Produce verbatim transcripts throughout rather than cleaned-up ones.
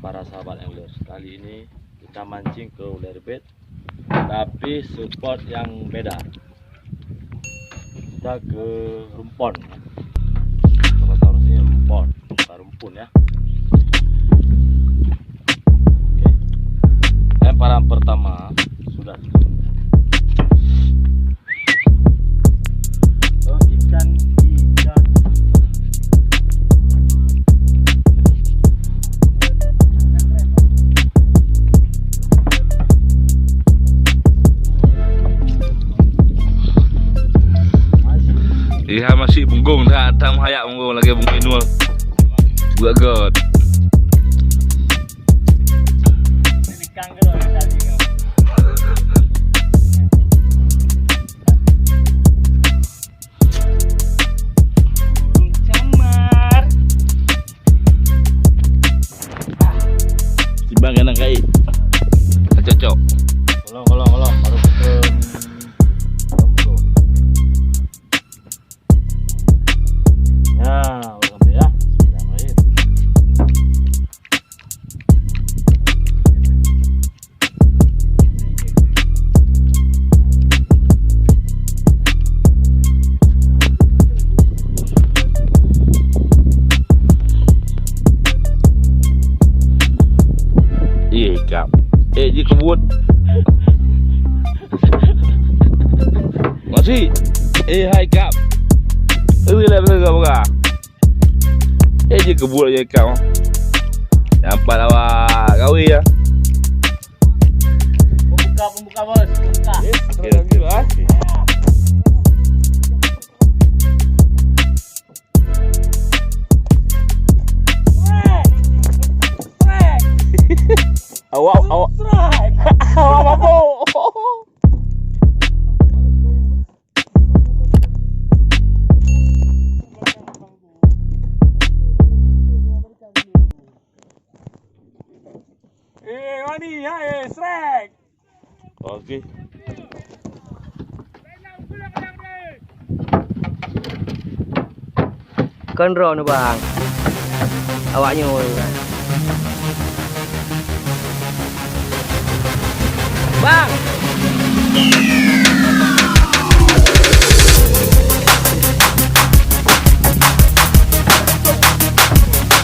Para sahabat anglers, kali ini kita mancing ke Uler Bait, tapi spot yang beda. Kita ke Rumpon. Kalau bahasa Indonesia Rumpon, bukan Rumpun ya. Oke. Lemparan pertama sudah. Oh, ikan, ikan. Iya, masih punggong dah, tam hayak punggong lagi punggong Inul. Buat god. Burung camar. Timbang keunan kait. Cocok. Kolong, kolong, kolong. Baru betul. Ya, udah sampai ya. Bismillahirrahmanirrahim. Iya, ikap. Eh, ji kebut. Masih. Eh, hai, ikap. Eh, bila, bila, bila, bila. Eh, ji kebut je ikap. Nampak awak gawe ya. Pembuka, pembuka, bos. Pembuka. Okey, okey, okey. Awak, awak. Awak mabuk. Eh, wani, hai, strike. Okey. Kon droeneuh, Bang. Awak nyoe. Bang.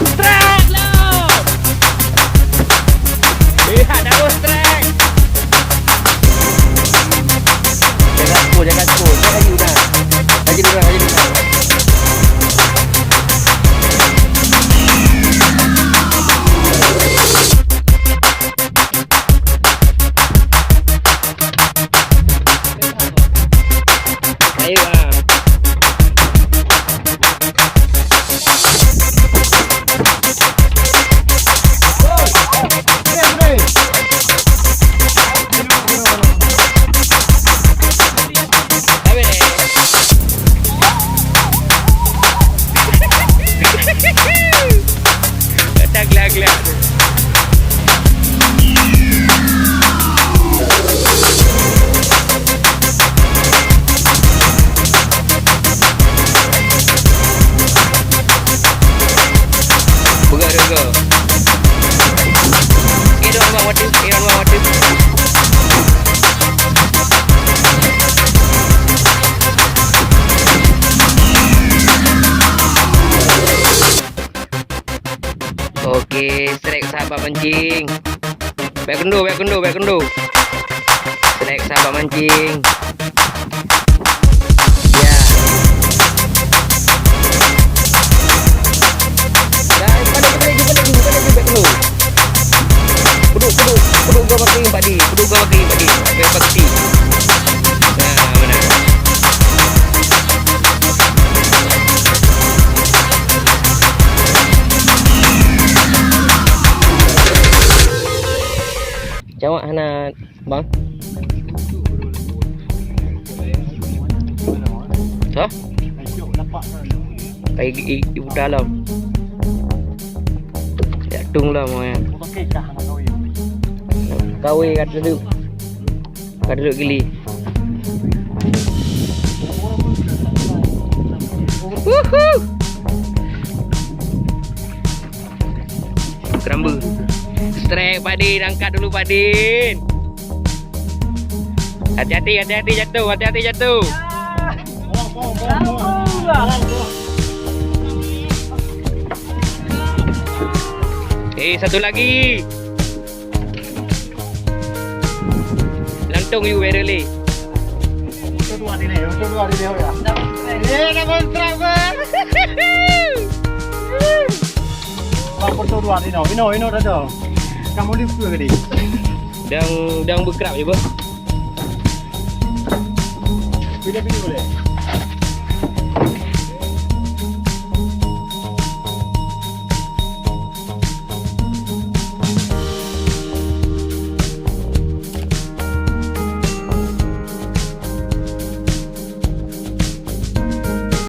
Strike lu. Lihat dah, bos, strike. Jaga skor, jaga skor. Jangan laju dah. Laju dah, laju dah. Ayo, ah. Macam glak-glak tu. Peugah dua go. Irong bang water, irong bang water. Oke, strike sahabat mancing. Bèk keundo, bèk keundo, bèk keundo. Strike sahabat mancing. Ya. Dah, pada, pada, pada, pada, pada, pada, bèk keundo. Peuduek, peuduek, peuduek gol bak keuieng, Pak Di. Peuduek gol bak keuieng, Pak Di. Bèk bak keuti. Nah, mana? Cawak hana, bang. Hah? Kai i, i, i dalam. Ya, tung lah, mau ya. Kawé ka duduk. Ka duduk gili. Wuhu! Keramba. Trek, Pak Din, angkat dulu, Pak Din. Hati-hati, hati-hati jatuh, hati-hati jatuh. Eh, satu lagi. Lantong you barely. Untung dua hari ni, untung dua hari ni, ya. Eh, dah kontrak, bang. Bang, untung dua hari ni. Ino, ino dah tu. Kamu lift ke tadi? Dang, dang berkerap je, bang. Pilih-pilih boleh.